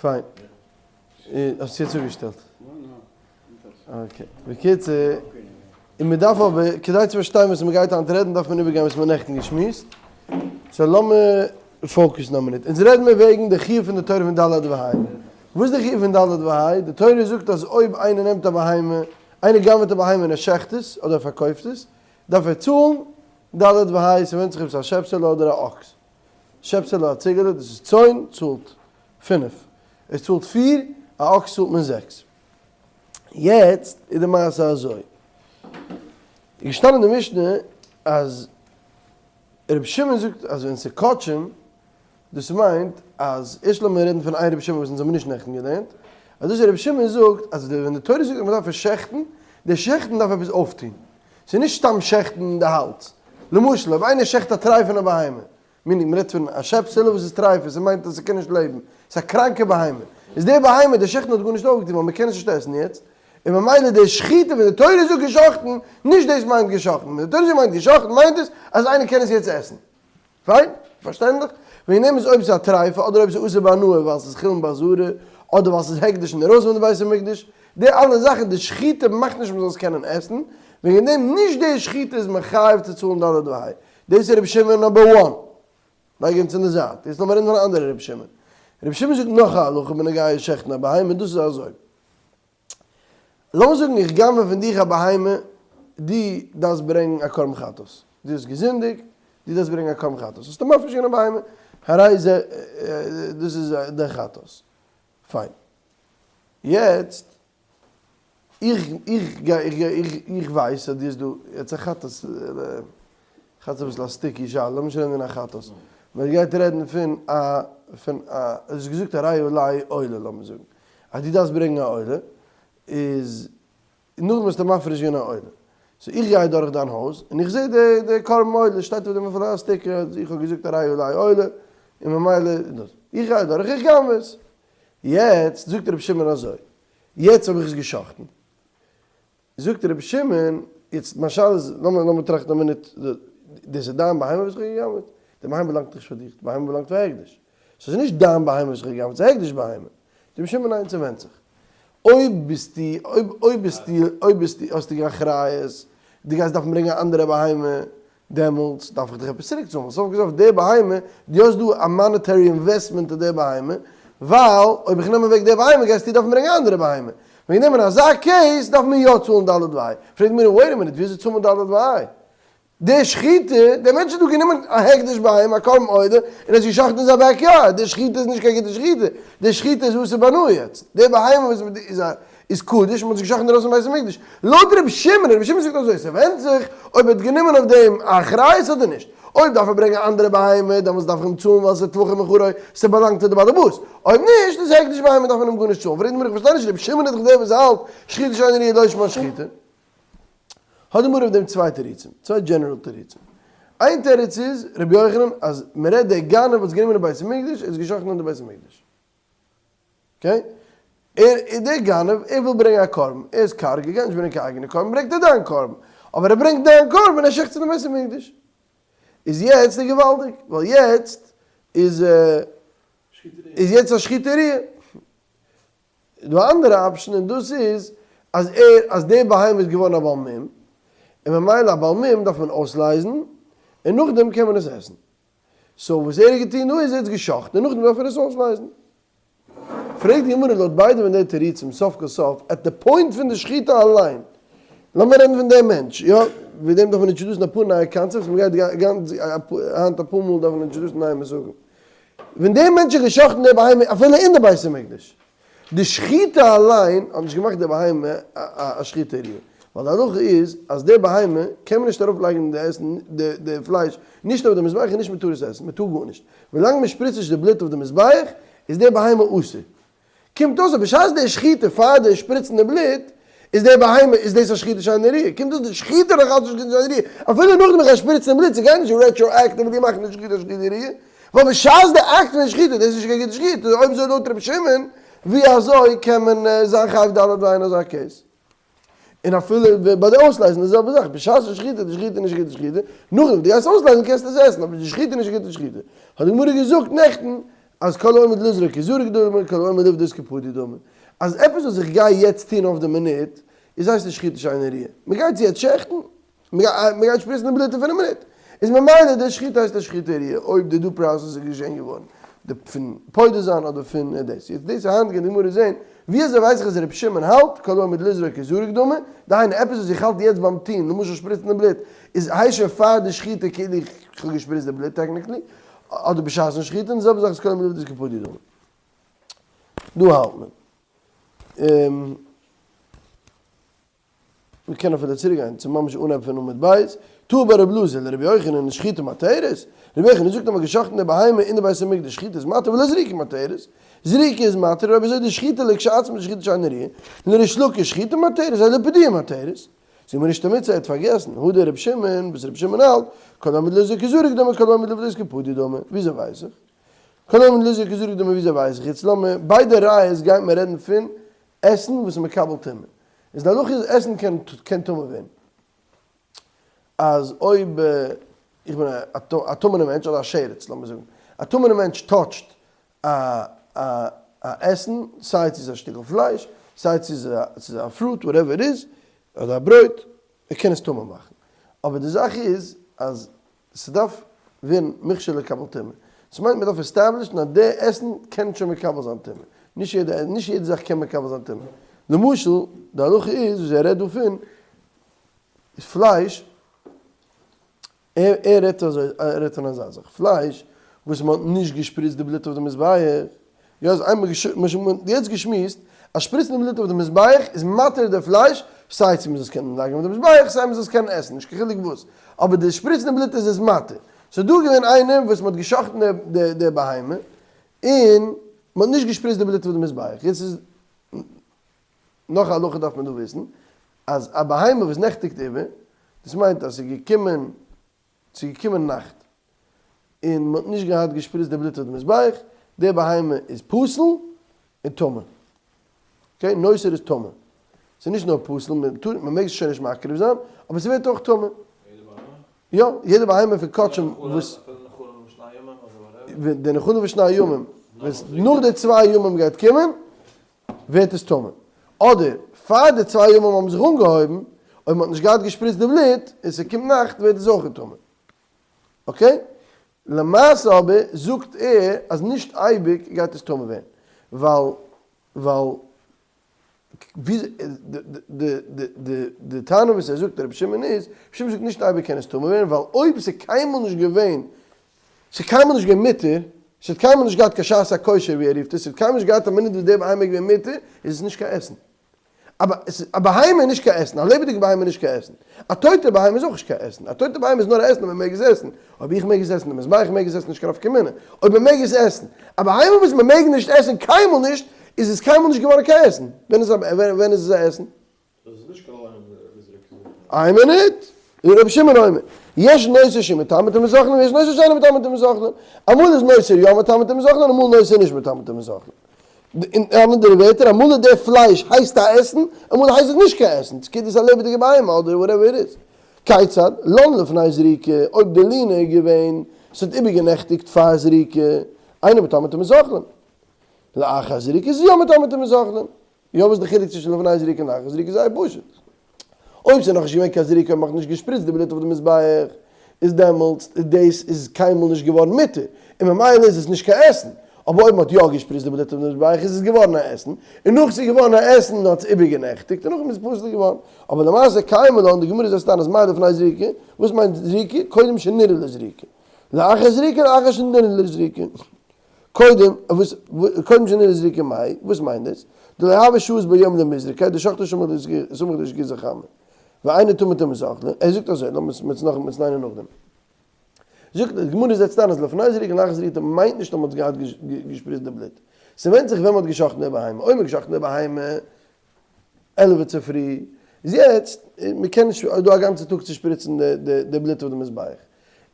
פיין. האסט יעצט אפגעשטעלט? okay. בקיצור, און מען דארף אבער, כדי צו פארשטיין וואס מען גייט היינט רעדן דארף מען איבערגיין וואס מען האט נעכטן געשמועסט. so לאמיר focus ן א מינוט. אונז רעדן מיר וועגן די חיוב פון די תורה פון ד' וה'. וואס איז די חיוב פון ד' וה'? די תורה זאגט אז אויב איינער נעמט א בהמה, איינער גנב'עט א בהמה און ער שעכט עס, אדער ער פארקויפט עס, דארף ער צאלן ד' וה', ס'ווענדט זיך אויב ס'איז א שעפסעלע אדער א אקס. שעפסעלע א ציגעלע, דאס איז צאן, צאלט פינף. ער צאלט פיר, א אקס צאלט מען זעקס. יעצט איז די מעשה אזוי. איז געשטאנען אין די משנה אז רבי שמעון זאגט אז ווען ס'איז קדשים, דאס מיינט אז, ערשט לאמיר רעדן פון איין רבי שמעון וואס אונז האבן נישט נעכטן געלערנט, אז דאס איז רבי שמעון זאגט אז ווען די תורה זאגט אז מ'דארף עס שעכטן, די שעכטן דארף עפעס אויפטון. ס'איז נישט סתם שעכטן די האלז. למשל אויב איינער שעכט א טרייפענע בהמה, meaning מ'רעדט פון א שעפסעלע וואס איז טרייף, עס מיינט אז ס'קען נישט לעבן, ס'איז א קראנקע בהמה, איז די בהמה, די שעכטן האט גארנישט אויפגעטון ווייל מ'קען עס נישט עסן יעצט, און ממילא די שחיטה ווען די תורה זאגט געשאכטן, נישט דאס מיינט געשאכטן, ווען די תורה זאגט מיינט געשאכטן מיינט עס אז איינער קען עס יעצט עסן. פיין, פארשטענדליך. וועגן דעם איז אויב ס'איז א טרייפה אדער אויב ס'איז אסור בהנאה ווייל ס'איז חולין בעזרה אדער ווייל ס'איז הקדש אינדערויסן פון די בית המקדש, די אלע זאכן, די שחיטה מאכט נישט מ'זאל עס קענען עסן, וועגן דעם נישט די שחיטה איז מחייב צו צאלן ד' וה'. דאס איז רבי שמעון number one. לייג אונז אין די זייט. יעצט לאמיר רעדן פון א אנדערע רבי שמעון. רבי שמעון זאגט נאך א הלכה בנוגע שעכטן א בהמה, און דאס איז אזוי. לאמיר זאגן איך גנב'ע פון דיך א בהמה, דו דארפסט ברענגן א קרבן חטאת, דו האסט געזינדיגט, דו דארפסט ברענגן א קרבן חטאת, האסטו מפריש געווען א בהמה, הרי זה, דאס איז דער חטאת, פיין. יעצט, איך, איך גיי, איך גיי, איך, איך ווייס אז דו האסט דא, יעצט א חטאת, חטאת איז אביסל א sticky שאלה, לאמיר נישט רעדן פון א חטאת, מען גייט רעדן פון א, פון א, דו האסט געזאגט הרי עלי עולה, לאמיר זאגן, אז דו דארפסט ברענגען א עולה, איז נאכדעם האסטו מפריש געווען א עולה. so איך גיי דורך דיין הויז, און איך זע די די קרבן עולה, שטייט אויף דעם אפילו א sticker אז איך האב געזאגט הרי עלי עולה, און ממילא איז דאס. איך גיי דורך, איך גנב'ע עס. יעצט זאגט רבי שמעון אזוי, יעצט האב איך עס גע'שחט'ן, זאגט רבי שמעון, יעצט מיין שאלה איז, לאמיר לאמיר טראכטן א מינוט, דאס איז דיין בהמה וואס איך האב גע'גנב'עט? די בהמה באלאנגט נישט פאר דיך, די בהמה באלאנגט פאר הקדש. ס'איז נישט דיין בהמה וואס איך האב גע'גנב'עט, ס'איז הקדש בהמה. זאגט רבי שמעון, ניין, ס'ווענדט זיך. אויב ביסטו, אויב אויב ביסטו, אויב ביסטו, האסטו קיין אחריות, דו גייסט דארפן ברענגען א אנדערע בהמה, דעמאלטס דארף איך דיך עפעס צוריק צאלן, סוף כל סוף די בהמה, דו האסט דא א monetary investment אין די בהמה, ווייל אויב איך נעם אוועק די בהמה גייסטו דארפן ברענגען א אנדערע בהמה, וועגן דעם אין אזא case דארף מען יא צאלן ד' וה', פרעגט מיר wait a minute וויאזוי צאלט מען ד' וה'? די שחיטה, דער מענטש האט דא גענומען א הקדש בהמה, א קרבן עולה, און עס געשחט'ן אין זיין backyard, די שחיטה איז נישט קיין גוטע שחיטה, די שחיטה איז אסור בהנאה יעצט, די בהמה וואס איז א איז קדוש, מ'האט עס געשחט'ן אינדרויסן בית המקדש. לויט רבי שמעון, רבי שמעון זאגט אזוי, ס'ווענדט זיך אויב ער האט גענומען אויף דעם א אחריות אדער נישט. אויב דארף ער ברענגען א אנדערע בהמה, דעמאלטס דארף איך אים צאלן ווייל ס'איז טבחו ומכרו, ס'באלאנגט צו די בעל הבית. אויב נישט, איז הקדש בהמה דארף מען אים גארנישט צאלן. פרעגט די גמרא, איך פארשטיי נישט, רבי שמעון איז דאך דער וואס האלט שחיטה שאינה ראויה לא שמה שחיטה. האט די גמרא אויף דעם צוויי תירוצים, צוויי general תירוצים. איין תירוץ איז, רבי יוחנן, אז מ'רעדט דער גנב וואס גענומען אין בית המקדש, ער איז געשחט'ן אין די בית המקדש. okay? ער איז דער גנב, ער וויל ברענגען א קרבן, ער איז קארג, ער גייט נישט ברענגען קיין אייגענע קרבן, ברענגט ער דיין קרבן, אבער ער ברענגט דיין קרבן און ער שעכט עס אין די בית המקדש. איז יעצט איז געוואלדיג, ווייל יעצט איז איז יעצט א שחיטה ראויה. איז דא א אנדערע option און דאס איז אז ער אז די בהמה איז געווארן א בעל מום, און ממילא א בעל מום דארף מען אויסלייזן, און נאכדעם קען מען עס עסן. so וואס ער האט געטון דא איז ער האט עס גע'שחט'ן און נאכדעם דארף ער עס אויסלייזן. פרעגט די גמרא לויט ביידע פון די תירוצים סוף כל סוף at the point פון די שחיטה אליין, לאמיר רעדן פון דעם מענטש, יא, וועגן דעם דארף מען introduce ן אפאר נייע concepts, מען גייט גאנץ היינט אפאר מאל דארף מען introduce ן נייע מושגים. ווען דער מענטש האט גע'שחט'ן די בהמה אפילו אין די בית המקדש, די שחיטה אליין האט נישט געמאכט די בהמה א שחיטה ראויה, ווייל די הלכה איז אז די בהמה קען מען נישט ארויף לייגן די עסן די פלייש נישט אויף די מזבח און נישט מען טאר עס עסן, מען טאר גארנישט, ווילאנג מען שפריצט נישט די בלוט אויף די מזבח איז די בהמה אסור. קומט אויס אז בשעת די שחיטה פאר די שפריצן די בלוט איז די בהמה איז דאס א שחיטה שאינה ראויה, קומט אויס די שחיטה נאך אלץ נישט שחיטה שאינה ראויה, אפילו נאכדעם איך גיי שפריצן די בלוט ס'גייט נישט retroactively מאכן די שחיטה א שחיטה ראויה, ווייל בשעת די אקט פון שחיטה דאס איז נישט קיין גוטע שחיטה, אויב אזוי לויט רבי שמעון ווי אזוי קען מען זיין חייב ד' וה' אין אזא case? און אפילו ביי די אויסלייזן די זעלבע זאך, בשעת די שחיטה, די שחיטה איז נישט גוטע שחיטה, נאכדעם וואס דו גייסט אויסלייזן קענסטו עס עסן, אבער די שחיטה איז נישט גוטע שחיטה. האט די גמרא געזאגט נעכטן. אז כל העומד לזרוק יזרק דמי, כל העומד לפדות כפדוי דמי. אז עפעס וואס איך גיי יעצט טון אויף די מינוט, איז הייסט נישט שחיטה שאינה ראויה. מ'גייט יעצט שעכטן, מ'גייט שפריצן די בלוט פון די מינוט, איז ממילא די שחיטה הייסט א שחיטה ראויה, אויב די due process איז געשען געווארן, די פון פודה זיין אדער פון דאס. יעצט דאס איז היינט גייט די גמרא זען, ווי אזוי ווייס איך אז רבי שמעון האלט, כל העומד לזרוק יזרק דמי, דהיינו עפעס וואס איך האלט יעצט ביים טון, למשל שפריצן די בלוט, איז הייסט שוין פאר די שחיטה כאילו איך האב געשפריצט די בלוט technically, אדער בשעת'ן שחיטה, און די זעלבע זאך איז כל העומד לפדות כפדוי דמי. דא האלט מען. מען קען אפילו צוריק גיין צו ממש אנהייב פון עמוד ב', תהא בה רב אלעזר לרבי יוחנן שחיטה מתרת, רבי יוחנן זאגט אז מען האט געשחט'ן די בהמה אין די בית המקדש שחיטה איז מתיר ולא זריקה מתרת, זריקה איז מתיר אויב אזוי די שחיטה לכשעצמה די שחיטה שאינה ראויה, און ריש לקיש שחיטה מתרת אלא פדויה מתרת. זאגט מיר נישט עמיצער האט פארגעסן, הא דרבי שמעון, וואס רבי שמעון האלט, כל העומד לזרוק יזרק דמי כל העומד לפדות כפדוי דמי, וויאזוי ווייס איך? כל העומד לזרוק יזרק דמי וויאזוי ווייס איך? יעצט לאמיר, ביידע ראיות גייט מען רעדן פון עסן וואס איז מקבל טומאה. איז די הלכה איז עסן קען קען טמא ווערן. אז אויב איך בין א טמא'נע מענטש אדער א שרץ לאמיר זאגן, א טמא'נע מענטש touch ט א א א עסן, סיי צו ס'איז א שטיקל פלייש, סיי צו ס'איז א fruit whatever it is, אדער א ברויט, ער קען עס טמא מאכן. אבער די זאך איז אז ס'דארף ווערן מוכשר לקבל טומאה. ס'מיינט מ'דארף establish ן אז די עסן קען שוין מקבל זיין טומאה. נישט יעדע נישט יעדע זאך קען מקבל זיין טומאה. למשל, די הלכה איז וואס ער רעדט דא פון, איז פלייש, ער ער רעדט אזוי, ער רעדט פון אזא זאך, פלייש וואס מ'האט נישט געשפריצט די בלוט אויף די מזבח, יא איז איינמאל מ'האט יעצט געשמועסט אז שפריצן די בלוט אויף די מזבח איז מתיר די פלייש סיי צו מ'זאל עס קענען לייגן אויף די מזבח סיי מ'זאל עס קענען עסן נישט קיין חילוק וואס אבער די שפריצן די בלוט איז עס מתיר. ס'איז דא געווען איינער וואס מ'האט גע'שחט'ן די די בהמה און מ'האט נישט געשפריצט די בלוט אויף די מזבח יעצט איז נאך א הלכה דארף מען דא וויסן אז א בהמה וואס נעכטיגט איבער דאס מיינט אז ס'איז געקומען ס'איז געקומען נאכט און מ'האט נישט געהאט געשפריצט די בלוט אויף די מזבח, די בהמה איז פסול און טמא. okay, נותר איז טמא. ס'איז נישט נאר פסול, מ'טאר, מ'מעג עס שוין נישט מקריב זיין, אבער ס'ווערט אויך טמא. יעדע בהמה? יא, יעדע בהמה פון קדשים וואס. אפילו נחלה ושני ימים אדער whatever? די נחלה ושני ימים, ווען נאך די צוויי ימים גייט קומען, ווערט עס טמא. אדער פאר די צוויי ימים האבן זיך אנגעהויבן, אויב מ'האט נישט געהאט געשפריצט די בלוט, און ס'קומט נאכט ווערט עס אויך טמא. okay? למעשה אבער זאגט ער אז נישט אייביג גייט עס טמא ווערן, ווייל ווייל די טענה וואס ער זאגט רבי שמעון איז, רבי שמעון זאגט נישט אייביג קען עס טמא ווערן, ווייל אויב ס'איז קיינמאל נישט געווען, ס'איז קיינמאל נישט געווען מותר, ס'האט קיינמאל נישט געהאט קיין שעת הכושר ווי ער רופט עס, ס'האט קיינמאל נישט געהאט א מינוט וואס די בהמה איז געווען מותר, איז עס נישט קיין עסן. א בהמה איז נישט קיין עסן, א לעבעדיגע בהמה איז נישט קיין עסן. א טויטע בהמה איז אויך נישט קיין עסן. א טויטע בהמה איז נאר א עסן אויב מ'מעג עס עסן. אויב איך מעג עס עסן, די מזבח מעג עס עסן, נישט קיין נפקא מינה. אויב מ'מעג עס עסן. א בהמה וואס מ'מעג נישט עסן קיינמאל נישט, איז עס קיינמאל נישט געווארן קיין עסן. ווען איז עס א עסן? דאס איז נישט קיין ליין לזרוק. איין מינוט! רבי שמעון אומר, יש נותר שמטמא טומאת אוכלין ויש נותר שאינו מטמא טומאת אוכלין. אמאל איז נותר יא מטמא טומאת אוכלין אמאל נותר נישט מטמא טומאת אוכלין. אין אנדערע ווערטער, אמאל איז דער פלייש הייסט א עסן, אמאל הייסט עס נישט קיין עסן, ס'קומט אויס א לעבעדיגע בהמה אדער whatever it is. כיצד? לן לפני זריקה, אויב די לינה איז געווען, ס'האט איבערגענעכטיגט פאר זריקה, אינו מטמא טומאת אוכלין. לאחר זריקה איז יא מטמא טומאת אוכלין. יא וואס איז די חילוק צווישן לפני זריקה און לאחר זריקה? זייער פשוט. אויב ס'איז נאכנישט געווען קיין זריקה און מ'האט נישט געשפריצט די בלוט אויף די מזבח, איז דעמאלטס דאס איז קיינמאל נישט געווארן מותר, און ממילא איז עס נישט קיין עסן. אבער אויב מ'האט יא געשפריצט די בלוט אויף די מזבח איז עס געווארן א עסן, און נאך ס'איז געווארן א עסן האט עס איבערגענעכטיגט און נאכדעם איז עס פסול געווארן. אבער למעשה קיימא לן, די גמרא זעצט איין אז מאי לפני זריקה, וואס מיינט זריקה? קודם שנראה לזריקה. לאחר זריקה לאחר שנראה לזריקה. קודם, וואס, קודם שנראה זריקה מאי, וואס מיינט דאס? דלא הוה שעות ביום למיזרקיה, דשחטיה סמוך לשקיעת החמה. ואינו טמא טומאת אוכלין, ער זאגט אזוי, לאמיר עס נאך עס ליינען נאכדעם. זאגט די גמרא זעצט איין אז לפני זריקה און לאחר זריקה מיינט נישט אז מ'האט געהאט געשפריצט די בלוט. ס'ווענדט זיך ווען מ'האט געשחט'ן די בהמה. אויב מ'האט געשחט'ן די בהמה עלעווע צופרי, איז יעצט, מ'קען נישט, איז דא א גאנצע טאג צו שפריצן די בלוט אויף די מזבח.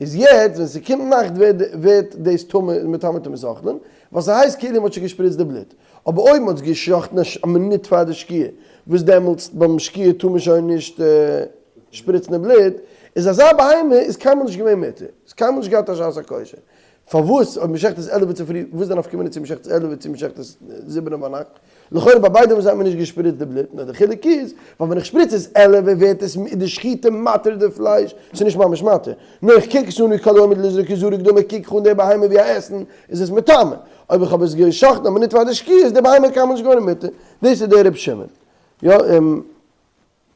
איז יעצט ווען ס'קומט נאכט ווערט דאס טמא מטמא טומאת אוכלין, ווייל ס'הייסט כאילו מ'האט שוין געשפריצט די בלוט. אבער אויב מ'האט עס געשחט'ן א מינוט פאר די שקיעה, וואס דעמאלטס ביים שקיעה טאר מען שוין נישט שפריצן די בלוט, איז אזא בהמה איז קיינמאל נישט געווען מותר, איז קיינמאל נישט געהאט א שעת הכושר. פארוואס אויב מ'שעכט עס עלעווע צופרי, וואס איז די נפקא מינה צו מ'שעכט עס עלעווע צו מ'שעכט עס זיבענע ביינאכט? לכאורה ביי ביידע האט מען נישט געשפריצט די בלוט, נאר די חילוק איז, ווייל ווען איך שפריץ עס עלעווע ווערט עס די שחיטה מתיר די פלייש, ס'איז נישט ממש מתיר, נאר איך קוק עס אן ווי כל העומד לזרוק יזרק דמו, איך קוק אן די בהמה ווי א עסן, איז עס מטמא. אויב איך האב עס געשחט'ן א מינוט פאר די שקיעה איז די בהמה קיינמאל נישט געווארן מותר. דאס איז דער ר' שמעון. יא.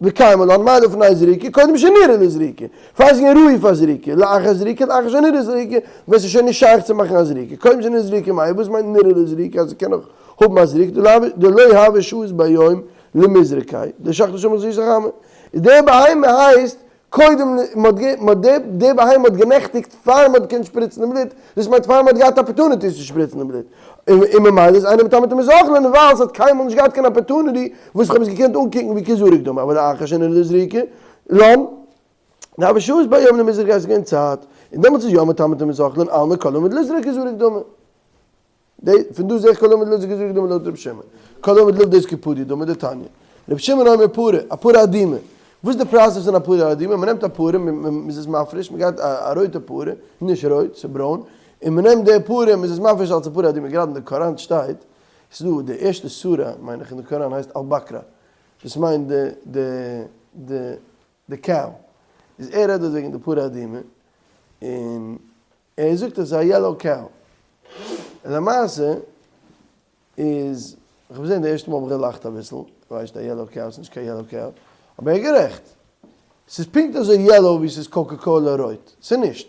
וקיימא לן מאי לפני זריקה, קודם שנראה לזריקה, פאר ס'איז געווען ראוי פאר זריקה, לאחר זריקה, לאחר שנראה לזריקה, ווען ס'איז שוין נישט שייך צו מאכן א זריקה, קודם שנראה לזריקה מאי, וואס מיינט נראה לזריקה אז ס'קען נאך האבן א זריקה, דלא הוה שהות ביום למזרקי, דשחטא שם זריז החמה, איז די בהמה הייסט קודם מ'האט גע מ'האט די די בהמה האט גענעכטיגט פאר מ'האט געקענט שפריצן די בלוט, דאס מיינט פאר מ'האט געהאט opportunity צו שפריצן די בלוט, און ממילא איז אינו מטמא טומאת אוכלין ווייל ס'האט קיינמאל נישט געהאט קיין opportunity וואס כ'האב עס געקענט אנקוקן ווי כזרוק דמי, אבער לאחר שנראה לזריקה, לן, דהוה שהות ביום למיזרקיה איז געווען צייט, און דעמאלטס איז יא מטמא טומאת אוכלין אלמא כל העומד לזרוק כזרוק דמי. די, פון דא זעה איך כל העומד לזרוק כזרוק דמי לויט רבי שמעון. כל העומד לפדות כפדוי דמי דתניא. רבי שמעון אומר פרה, א פרה אדומה. וואס איז די process פון א פרה אדומה? מען נעמט א פרה, מען איז עס מפריש, מען גייט א רויטע פרה, נישט רויט, ס'איז ברוין, און מען נעמט די פרה און מען איז עס מפריש אלס א פרה אדומה. גראדע אין די קוראן שטייט, ס'איז דא די ערשטע סורה מיין איך אין די קוראן הייסט אל בקרה, דאס מיינט די די די די cow. איז ער רעדט דארט וועגן די פרה אדומה, און ער זאגט אז ס'איז א yellow cow. למעשה איז, איך האב געזען די ערשטע מאל האב איך געלאכט אביסל, ווייסט א yellow cow ס'איז נישט קיין yellow cow, אבער ער איז גערעכט. ס'איז פונקט אזוי yellow ווי ס'איז קאקע קאלע רויט. ס'איז נישט.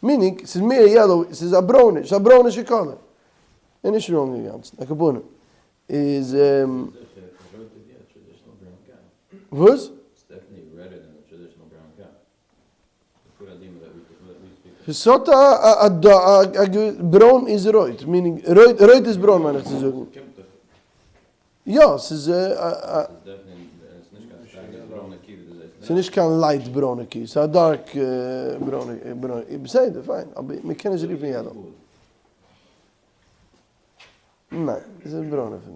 meaning ס'איז מער yellow, ס'איז א brownish, ס'איז א ברוינישע קאלער. איז נישט wrong אינגאנצן. על כל פנים איז. וואס? ס'האט א א ברוין איז רויט, meaning רויט איז ברוין מיין איך צו זאגן. יא ס'איז א. ס'איז נישט קיין light ברוינע קי, ס'איז א dark ברוינע, בסדר פיין, אבער מ'קען עס רופן yellow. ניין, עס איז ברוינער פון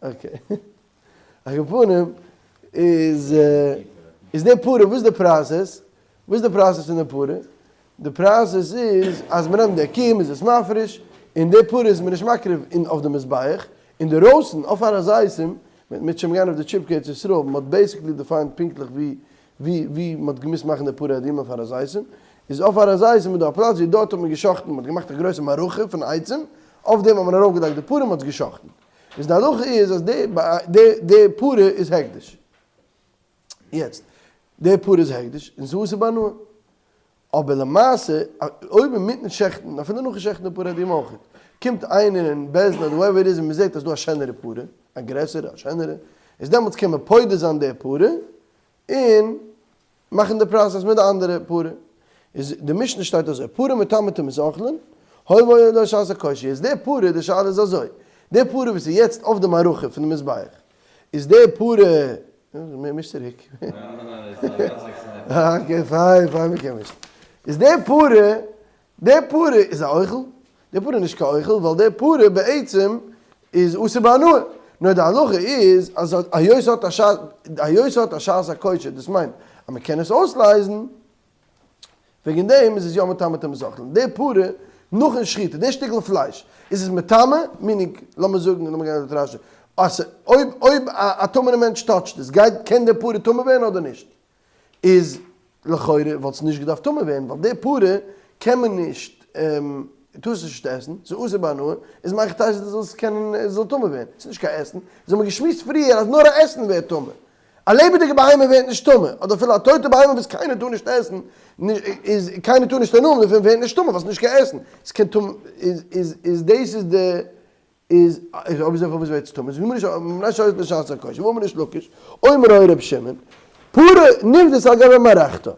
דעם. okay. על כל פנים איז איז די פרה, וואס איז די process? וואס איז די process פון די פרה? די process איז אז מען נעמט די קי, מען איז עס מפריש, און די פרה איז מען נישט מקריב אין אויף די מזבח, אינדערויסן אויף הר הזיתים, מען וועט שוין גיין אויף די trip קיין ארץ ישראל, מען האט basically defined פונקטליך ווי ווי ווי מען האט געמוזט מאכן די פרה אדומה אויף הר הזיתים, איז אויף הר הזיתים איז דא א פלאץ ווי דארט האט מען גע'שחט'ן, מען האט געמאכט א גרויסע מערכה פון עצים, אויף דעם האט מען ארויף געלייגט די פרה און מען האט עס גע'שחט'ן. איז די הלכה איז אז די די די פרה איז הקדש. יעצט, די פרה איז הקדש און ס'איז אסור בהנאה. אבער למעשה, אויב אינמיטן שעכטן, אפילו נאכן שעכטן די פרה אדומה אויך, קומט איינער אין בית דין אדער whoever it is און מ'זעט אז דא א שענערע פרה, א גרעסערע, א שענערע, איז דעמאלטס קען מען פודה זיין די פרה, און מאכן די process מיט די אנדערע פרה. איז די משנה שטייט אזוי, פרה מטמאה טומאת אוכלין, הואיל והיה לה שעת הכושר. יעצט די פרה, די שאלה איז אזוי, די פרה וואס איז יעצט אויף די מערכה פון די מזבח, איז די פרה, מיש צוריק. okay פיין פיין מ'קען מישן. איז די פרה, די פרה איז א אוכל? די פרה איז נישט קיין אוכל ווייל די פרה בעצם איז אסור בהנאה. נאר די הלכה איז אז היות ס'האט א שעת, היות ס'האט א שעת הכושר דאס מיינט אז מ'קען עס אויסלייזן, וועגן דעם איז עס יא מטמא טומאת אוכלין. די פרה נאכן שחיטה, די שטיקל פלייש, איז עס מטמא, meaning, לאמיר זאגן, לאמיר גיין לויט רשי, אז אויב אויב א טמא'נע מענטש touch ט עס, גייט, קען די פרה טמא ווערן אדער נישט? איז לכאורה וואלט עס נישט געדארפט טמא ווערן, ווייל די פרה קען מען נישט, טארסט עס נישט עסן, ס'איז אסור בהנאה, איז מהיכי תיתי דו זאלסט קענען, עס זאל טמא ווערן, ס'איז נישט קיין עסן, איז האבן מיר געשמועסט פריער אז נאר א עסן ווערט טמא, א לעבעדיגע בהמה ווערט נישט טמא, אדער אפילו א טויטע בהמה וואס קיינער טאר נישט עסן, איז קיינער טאר נישט הנאה האבן דערפון ווערט נישט טמא ווייל ס'איז נישט קיין עסן, עס קען טמא איז איז איז דאס איז די איז איז אויב אזוי פארוואס ווערט עס טמא? איז מפני שהיתה לה שעת הכושר, ואמר ריש לקיש, אומר היה ר' שמעון, פרה נפדית על גבי מערכתה,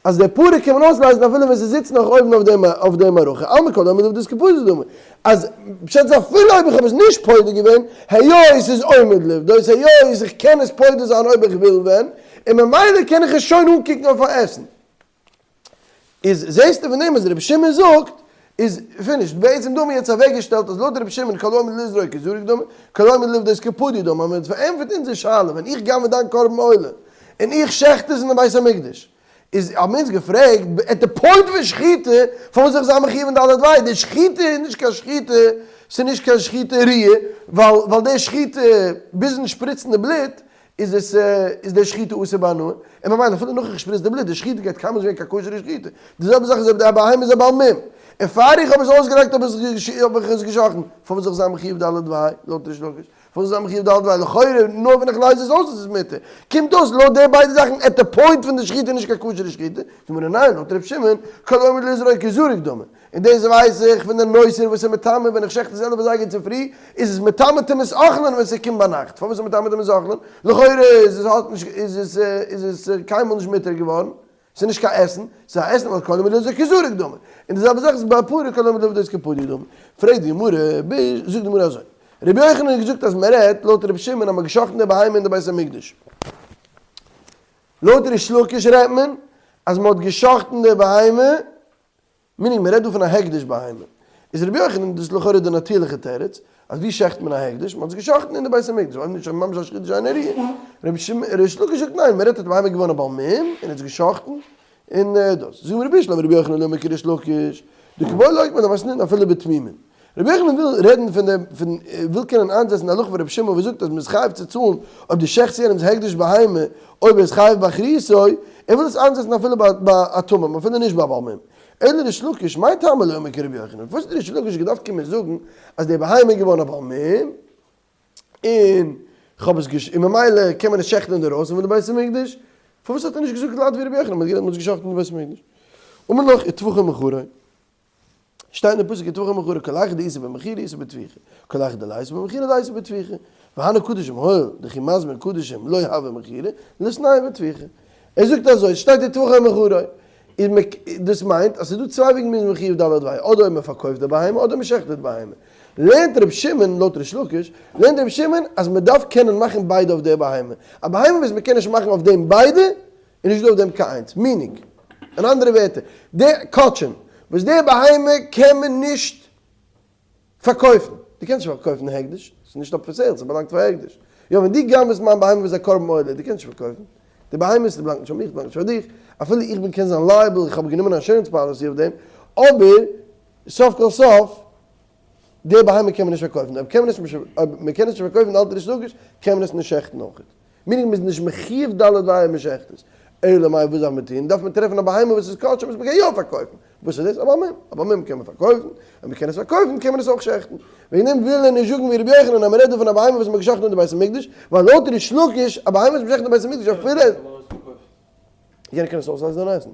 אז די פרה קען מען אויסלייזן אפילו ווען ס'זיצט נאך אויבן אויף דעם אויף דעם מערכה, אלמא כל העומד לפדות כפדוי דמי, אז פשט איז אפילו אויב איך האב עס נישט פודה געווען, היות ס'איז עומד לפדות, היות איך קען עס פודה זיין אויב איך וויל ווען, און ממילא קען איך עס שוין אנקוקן אויף א עסן. איז זעסטו פון דעם אז רבי שמעון זאגט איז finished, בעצם דא האבן מיר יעצט אוועקגעשטעלט אז לויט רבי שמעון כל העומד לזרוק כזרוק דמי, כל העומד לפדות כפדוי דמי, האבן מיר יעצט פארענטפערט אונזער שאלה, ווען איך גנב'ע דיין קרבן עולה און איך שעכט עס אין די בית המקדש. איז האבן אונז געפרעגט at the point פון שחיטה פארוואס זאל איך זיין מחיוב אין ד' וה'? די שחיטה איז נישט קיין שחיטה, ס'איז נישט קיין שחיטה ראויה, ווייל ווייל די שחיטה ביזן שפריצן די בלוט איז עס איז די שחיטה אסור בהנאה, און ממילא אפילו נאך איך שפריץ די בלוט די שחיטה גייט קיינמאל נישט ווערן קיין כשר'ע שחיטה, די זעלבע זאך איז אויב די בהמה איז א בעל מום, און פאר איך האב עס אויסגעלייגט האב איך עס געשחט'ן, פארוואס זאל איך זיין מחיוב ד' וה' לויט ריש לקיש? פארוואס איז א מחיוב ד' ווייל לכאורה נאר ווען איך לייז עס אויס איז עס מותר. קומט אויס לויט די ביידע זאכן at the point פון די שחיטה איז נישט קיין כשר'ע שחיטה, זאגט מיר ניין לויט ר' שמעון כל העומד לזרוק כזרוק דמי. און דאס ווייס איך פון די נותר וואס איז מטמא ווען איך שעכט עס 11 אזייגער צופרי איז עס מטמא טומאת אוכלין ווען ס'קומט ביינאכט. פארוואס איז מטמא טומאת אוכלין? לכאורה איז עס האט נישט איז עס איז עס קיינמאל נישט מותר געווארן. ס'איז נישט קיין עסן, ס'איז א עסן ווייל כל העומד לזרוק כזרוק דמי. און די זעלבע זאך איז ביי פרה כל העומד לפדות כפדוי דמי. פרעגט די גמרא, זאגט די גמרא אזוי, רבי יוחנן האט געזאגט אז מען רעדט לויט רבי שמעון אז מען האט געשחט'ן די בהמה אין די בית המקדש. לויט ריש לקיש רעדט מען אז מען האט געשחט'ן די בהמה meaning מען רעדט דא פון א הקדש בהמה. איז רבי יוחנן דאס איז לכאורה די נאטירליכע תירוץ, אז ווי שעכט מען א הקדש? מען האט עס געשאכטן אין די בית המקדש, אויב נישט ממש א שחיטה שאינה ראויה. ריש לקיש זאגט ניין, מען רעדט אז די בהמה איז געווארן א בעל מום און האט עס געשאכטן, און דאס. זאגט רבי בשלמא רבי יוחנן לא אמר כריש לקיש, דקא בעי לאוקמי דמתניתין אפילו בתמימין. רבי יוחנן וויל רעדן פון די פון וויל קענען איינזעצן די הלכה פון רבי שמעון וואס זאגט אז מען איז חייב צו צאלן אויב דו שעכטסט יענעמס הקדש בהמה אויב ער איז חייב באחריותו, ער וויל עס איינזעצן אפילו ביי ביי א תמים אפילו נישט ביי א בעל מום. אלא ריש לקיש, מאי טעמא לא אמר כרבי יוחנן? פארוואס האט ריש לקיש געדארפט קומען זאגן אז די בהמה איז געווארן א בעל מום און כ'האב עס געש און ממילא קען מען עס שעכטן אינדערויסן פון די בית המקדש? פארוואס האט ער נישט געזאגט גלאט ווי רבי יוחנן, מען האט גערעדט מען האט עס געשחט'ן אין די בית המקדש? אמר לך וטבחו ומכרו. שטייט אין פסוק וטבחו ומכרו כל היכא דאיתא במכירה איתא בטביחה, כל היכא דליתא במכירה ליתא בטביחה, והני קדשים הואיל דכי מזמין קדשים לא הוה מכירה, ליתנהו בטביחה. ער זאגט אזוי, עס שטייט וטבחו ומכרו, איז מ דאס מיינט אז ס'איז דא צוויי וועגן מ'איז מחיוב ד' וה', אדער אויב מ'פארקויפט די בהמה אדער מ'שחט'ט די בהמה. לערנט ר' שמעון, לויט ריש לקיש, לערנט ר' שמעון אז מ'דארף קענען מאכן ביידע אויף די בהמה. א בהמה וואס מ'קען נישט מאכן אויף דעם ביידע, איז נישט דא אויף דעם קיין איינס. meaning, אין אנדערע ווערטער, די קדשים וואס די בהמה קען מען נישט פארקויפן. דו קענסט נישט פארקויפן הקדש, ס'איז נישט up for sale, ס'באלאנגט פאר הקדש. יא, ווען דו גנב'סט מיין בהמה וואס איז א קרבן עולה, דו קענסט נישט פארקויפן. די בהמה ס'באלאנגט נישט פאר מיך, ס'באלאנגט נישט פאר דיך. אפילו איך בין קען זיין liable, איך האב גענומען א insurance policy אויף דעם, אבער סוף כל סוף, די בהמה קען מען נישט פארקויפן. אויב קען מען עס נישט, אויב מ'קען עס נישט פארקויפן האלט ריש לקיש, קען מען עס נישט שעכטן אויכעט. meaning מ'איז נישט מחיוב ד' וה' מ'שעכט עס. אלא מאי וואס דארף מען טון? דארף מען טרעפן א בהמה וואס איז כשר וואס מ'קען יא פארקויפן. וואס איז דאס? א בעל מום. א בעל מום קען מען פארקויפן, אויב מ'קען עס פארקויפן קען מען עס אויך שעכטן. וועגן דעם וויל ער נישט זאגן ווי רבי יוחנן אז מ'רעדט דא פון א בהמה וואס מ'האט געשחט'ן אין די בית המקדש, ווייל לויט ריש לקיש א בהמה וואס מ'שחט אין בית המקדש אפילו יענער קען עס אויסלייזן און עסן.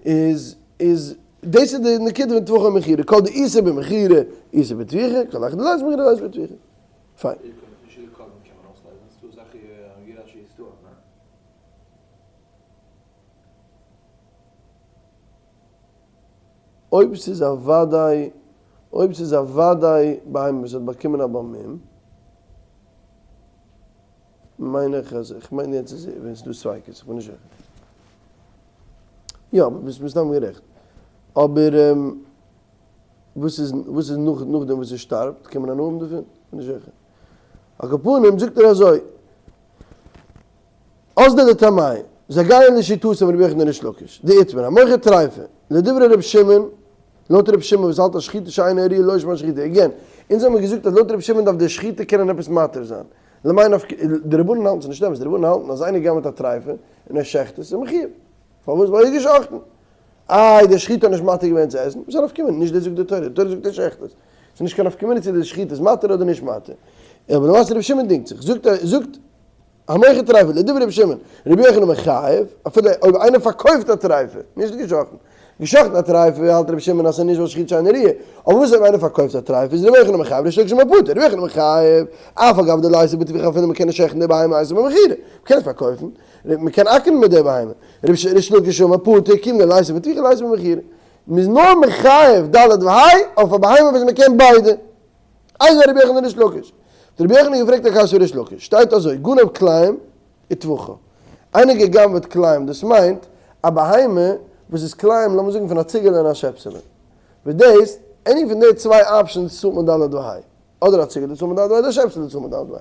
איז איז דאס איז די נקודה פון טבחה ומכירה, כל דאיתא במכירה איתא בטביחה, כל היכא דליתא במכירה ליתא בטביחה. פיין. נישט יעדע קרבן קען מען אויסלייזן, ס'דא אסאך יראת ישראל, ניין? אויב ס'איז א וודאי, אויב ס'איז א וודאי בהמה וואס האט באקומען א בעל מום, מיין איך אז, איך מיין יעצט איז ווען ס'איז דא ספיקות, איך בין נישט זיכער. יא, ביסט מסתם גערעכט. אבער וואס איז וואס איז נאך נאכדעם וואס ער שטארבט, קען מען הנאה האבן דערפון? כ'בין נישט זיכער. על כל פנים זאגט ער אזוי. אזדא לטעמיה, זיי גייען לשיטתם רבי יוחנן ריש לקיש, דאיתמר, המוכר טריפה, לדברי רבי שמעון, לויט רבי שמעון וואס האלט אז שחיטה שאינה ראויה לא שמה שחיטה, again, אונז האמיר געזאגט אז לויט רבי שמעון דארף די שחיטה קענען עפעס מתיר זיין, למאי נפק מ, די רבנן האלטן ס'איז נישט אמת, די רבנן האלטן אז איינער גנב'עט א טריפה און ער שעכט עס איז מחיוב, פארוואס? ווייל ער האט געשחט'ן. איי די שחיטה האט נישט מתיר געווען צו עסן? וואס איז א נפקא מינה? נישט דאס זאגט די תורה, די תורה זאגט ער שעכט עס. ס'איז נישט קיין נפקא מינה צו די שחיטה איז מתיר אדער נישט מתיר. אבער למעשה רבי שמעון דינגט זיך, זאגט ער, זאגט המוכר טריפה, לדברי רבי שמעון, רבי יוחנן מחייב, אפילו אויב איינער פארקויפט א טריפה, נישט געשחט'ן, געשחט'ן א טריפה האלט רבי שמעון אז ס'איז נישט ווייל שחיטה שאינה ראויה, אבער וואס אויב איינער פארקויפט א טריפה איז רבי יוחנן מחייב ריש לקיש אומר פטור, רבי יוחנן מחייב, אף על גב דליתא בטביחה אפילו מ'קען נישט שעכטן די בהמה ליתא במכירה, מ'קען עס פארקויפן, מ'קען אקערן מיט די בהמה, ריש לקיש אומר פטור, כיון דליתא בטביחה ליתא במכירה, מ'איז נאר מחייב ד' וה' אויף א בהמה וואס מ'קען ביידע. איתיביה רבי יוחנן לריש לקיש. האט רבי יוחנן געפרעגט א קשיא ריש לקיש, שטייט אזוי גנב כלאים וטבחה, איינער געגנבעט כלאים דאס מיינט א בהמה וואס איז כלאים לאמיר זאגן פון א ציגעלע און א שעפסעלע, וואס דאס, any פון די צוויי options צאלט מען ד' וה', אדער א ציגעלע צאלט מען ד' וה' אדער א שעפסעלע צאלט מען ד' וה'.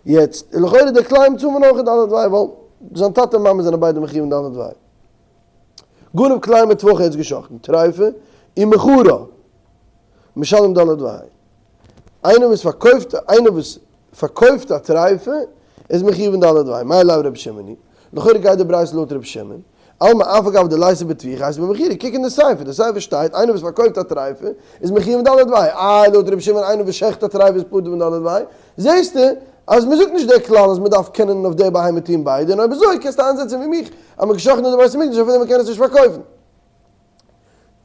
יעצט לכאורה די כלאים צאלט מען אויך ד' וה' ווייל. זיין טאטע און מאמע זענען ביידע מחויב אין ד' וה'. גנב כלאים וטבחה ער האט געשחטן טריפה ומכרה משלם ד' וה'. איינער וואס פארקויפט איינער וואס פארקויפט א טריפה איז מחויב אין ד' וה'. מאי לאו רבי שמעון היא? לכאורה גייט די ברייתא לויט רבי שמעון. אלמא אף על גב דליתא בטביחה איתא במכירה, קוק אין די סיפא, די סיפא שטייט איינער וואס פארקויפט א טריפה איז מחויב אין ד' וה', איי לויט רבי שמעון איינער וואס שעכט א טריפה איז פטור פון ד' וה', זעסטו אז מען זאגט נישט דער כלל אז מען דארף קענען אויף דער בהמה טוהן ביידע, און אויב אזוי קענסטו איינזעצן ווי מיך אז מען האט געשאכטן אין די בית המקדש אפילו מען קען עס נישט פארקויפן.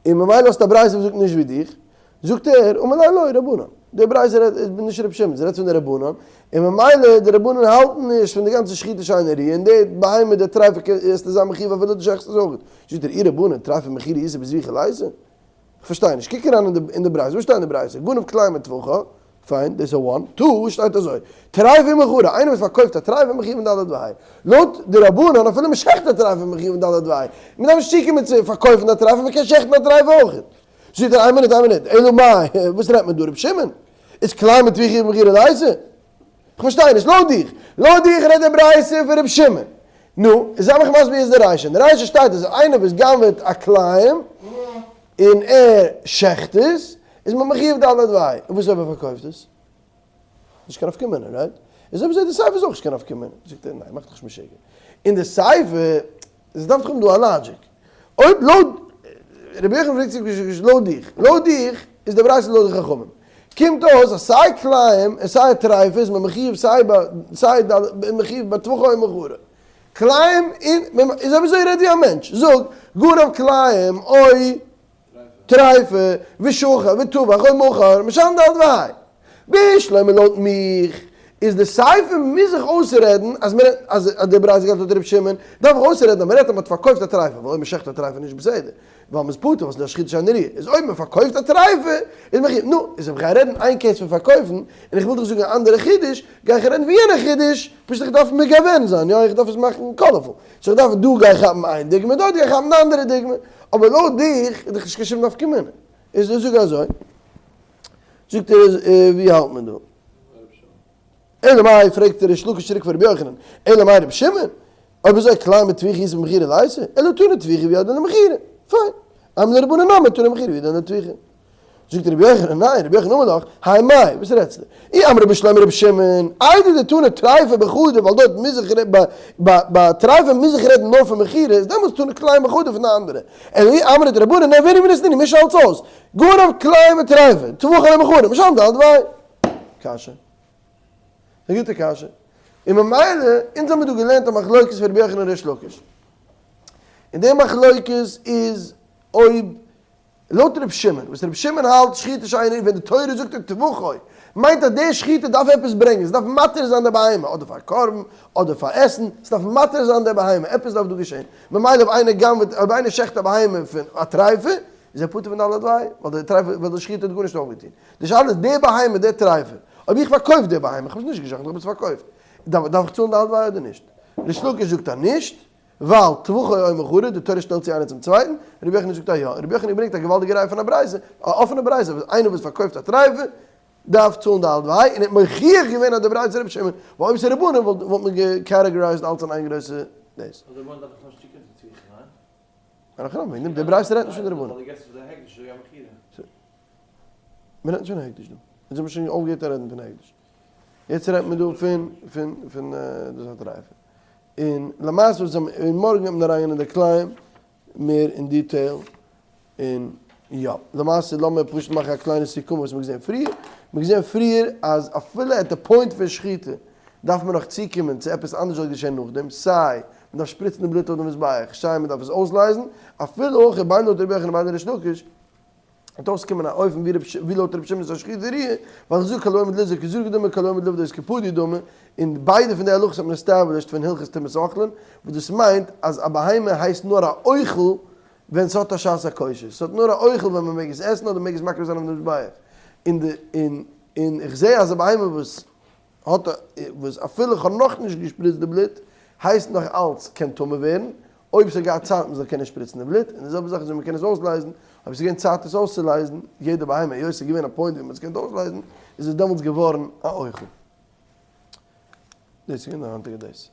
און ממילא האסטו א ברייתא וואס זאגט נישט ווי דיך, זאגט ער, אמר ליה לא, רבנן, די ברייתא רעדט איז נישט רבי שמעון, ס'רעדט פון די רבנן, און ממילא די רבנן האלטן נישט פון די גאנצע שחיטה שאינה ראויה, און די בהמה די טרייפה וועסטו זיין מחויב אפילו דו שעכטסט עס אויך. זאגט ער, אי רבנן, טרייפה מכירה איתא בזביחה ליתא? כ'פארשטיי נישט, קוק אריין אין די ברייתא, וואס שטייט אין די ברייתא? גנב כלאים וטבחה, פיין, דאס איז א one, two שטייט אזוי, טרייפה ומכרה, איינער וואס פארקויפט א טרייפה מחויב אין ד' וה', לויט די רבנן אפילו מען שעכט א טרייפה מחויב אין ד' וה', מען דארף נישט צוקומען צו פארקויפן א טרייפה, מען קען שעכטן א טרייפה אויך. זאגט ער, איין מינוט, איין מינוט, אלא מאי, וואס רעדט מען דא, רבי שמעון? איז כלאים וטביחה במכירה ליתא? כ'פארשטיי נישט, לויט דיך, לויט דיך רעדט די ברייתא פון רבי שמעון, נו, זיי מיך מסביר יעצט די רישא, אין די רישא שטייט אז איינער וואס גנב'עט א כלאים און ער שעכט עס, איז מען מחויב ד' וה', און וואס אויב ער פארקויפט עס? נישט קיין נפקא מינה, right? איז אויב אזוי די סיפא איז אויך נישט קיין נפקא מינה, זאגט ער ניין, מאך דיך נישט משוגע, אין די סיפא, עס דארף דאך האבן דא א logic, אויב לויט רבי יוחנן פרעגט זיך לויט דיך, לויט דיך איז די ברייתא לויט די חכמים, קומט אויס אז סיי כלאים און סיי טריפה איז מען מחויב סיי ביי סיי די מחויב ביי טבחה און מכירה, כלאים און איז אויב אזוי רעד ווי א מענטש, זאג גנב כלאים או טריפה ושחט וטבח או מכר משלם ד' וה'. בשלמא לויט מיך איז די סיפא מוז זיך אויסרעדן אז מען רעדט אז די ברייתא גייט לויט ר' שמעון דארף איך אויסרעדן אז מען רעדט אז מען האט פארקויפט א טריפה ווייל אויב מען שעכט א טריפה איז נישט בסדר ווייל מען איז פטור ווייל ס'איז א שחיטה שאינה ראויה איז אויב מען פארקויפט א טריפה איז מען חייב נו איז אויב כ'גיי רעדן איין case פון פארקויפן און איך וויל דיך זאגן א אנדערע חידוש גיי איך רעדן פון יענע חידוש פשוט איך דארף מגוון זיין יא איך דארף עס מאכן colorful so איך דארף דא גיי כאפן איין דוגמא דארט גיי כאפן די אנדערע דוגמא אבער לויט דיך איז דאך נישט קיין שום נפקא מינה איז זאג אזוי. זאגט ער ווי האלט מען דא? אלא מאי פרעגט ריש לקיש צוריק פאר רבי יוחנן, אלא מאי רבי שמעון, אויב אזוי כלאים וטביחה איתא במכירה ליתא, אלא תנא טביחה והוא הדין למכירה, פיין, אימא לרבנן נמי תנא מכירה והוא הדין לטביחה. זאגט רבי יוחנן, ניין, רבי יוחנן אמר לך, האי מאי, וואס רעדסטו? אי אמרת בשלמא רבי שמעון, איידי דתנא טריפה בחדא, ווייל דארט מוז איך ביי טריפה מוז איך רעדן נאר פון מכירה, איז דעמאלטס תנא כלאים בחדא פון די אנדערע, אלא אי אמרת רבנן נעבירן ונסתני, מיש אלץ אויס, גנב כלאים וטריפה, טבחן ומכרן, משלם ד' וה'. קשיא. א גוטע קשיא. און ממילא, אונז האמיר דא געלערנט א מחלוקת פון רבי יוחנן און ריש לקיש. און די מחלוקת איז אויב לויט רבי שמעון, וואס רבי שמעון האלט שחיטה שאינה ווען די תורה זאגט וטבחו, מיינט אז די שחיטה דארף עפעס ברענגען, עס דארף מתיר זיין די בהמה, אדער פאר קרבן, אדער פאר עסן, עס דארף מתיר זיין די בהמה, עפעס דארף דא געשען. ממילא אויב איינער גנב'עט, אויב איינער שעכט א בהמה פון א טריפה, איז ער פטור פון ד' וה', ווייל די טרייפה, ווייל די שחיטה האט גארנישט אויפגעטון. די שאלה איז די בהמה, די טרייפה, אויב איך פארקויף די בהמה, איך האב עס נישט געשחט, איך האב עס פארקויפט, דארף איך צאלן ד' וה' אדער נישט? ריש לקיש זאגט אז נישט, ווייל טבחו או מכרו, די תורה שטעלט צו איינער צום צווייטן, רבי יוחנן זאגט אז יא, רבי יוחנן ברענגט א געוואלדיגע ראיה פון א ברייתא, א אפענע ברייתא, וואס איינער וואס פארקויפט א טרייפה, דארף צאלן ד' וה', און ער האט מוכיח געווען אז די ברייתא איז רבי שמעון, ווייל אויב ס'איז רבנן וואלט מען גע categorize ט אלץ אין איין גרויסע דאס. אבער רבנן דארף דאך נישט צוקומען צו טביחה, ניין? די ברייתא רעדט נישט פון די רבנן. מען רעדט נישט פון הקדש דא. אונז האבן שוין אויפגעהערט צו רעדן פון הקדש. יעצט רעדט מען דא פון פון פון דאס א טרייפה. און למעשה וואס און מארגן וועט מען אריינגיין אין די כלאים מער אין detail. און יא, למעשה לאמיר פשוט מאכן א קליינע סיכום וואס מ'האט געזען פריער. מ'האט געזען פריער אז אפילו at די point פון שחיטה דארף מען נאך צוקומען צו עפעס אנדערש זאל געשען נאכדעם, סיי מ'דארף שפריצן די בלוט אויף די מזבח, סיי מ'דארף עס אויסלייזן, אפילו אויך בין לויט רבי יוחנן ובין לויט ריש לקיש, וועט אויסקומען א אופן ווי לויט רבי שמעון איז א שחיטה ראויה, ווייל איך זאג כל העומד לזרוק כזריקה דמי כל העומד לפדות כפדוי דמי, און ביידע פון די הלכות האט מען established פון הלכות טומאת אוכלין, וואס דאס מיינט אז א בהמה הייסט נאר א אוכל ווען ס'האט א שעת הכושר, ס'האט נאר א אוכל ווען מ'מעג עס עסן אדער מ'מעג עס מקריב זיין אויף די מזבח, און די און און איך זע אז א בהמה וואס האט א וואס אפילו כ'האב נאכנישט געשפריצט די בלוט הייסט נאך אלץ קען טמא ווערן, אויב ס'האט געהאט צייט מ'זאל קענען שפריצן די בלוט, און די זעלבע זאך איז ווען מ'קען עס אויסלייזן, אויב ס'איז געווען צייט עס אויסצולייזן, יעדע בהמה היות ס'איז געווען א point ווי מ'האט עס געקענט אויסלייזן, איז עס דעמאלטס געווארן א אוכל. דאס איז געווען די היינטיגע דאס.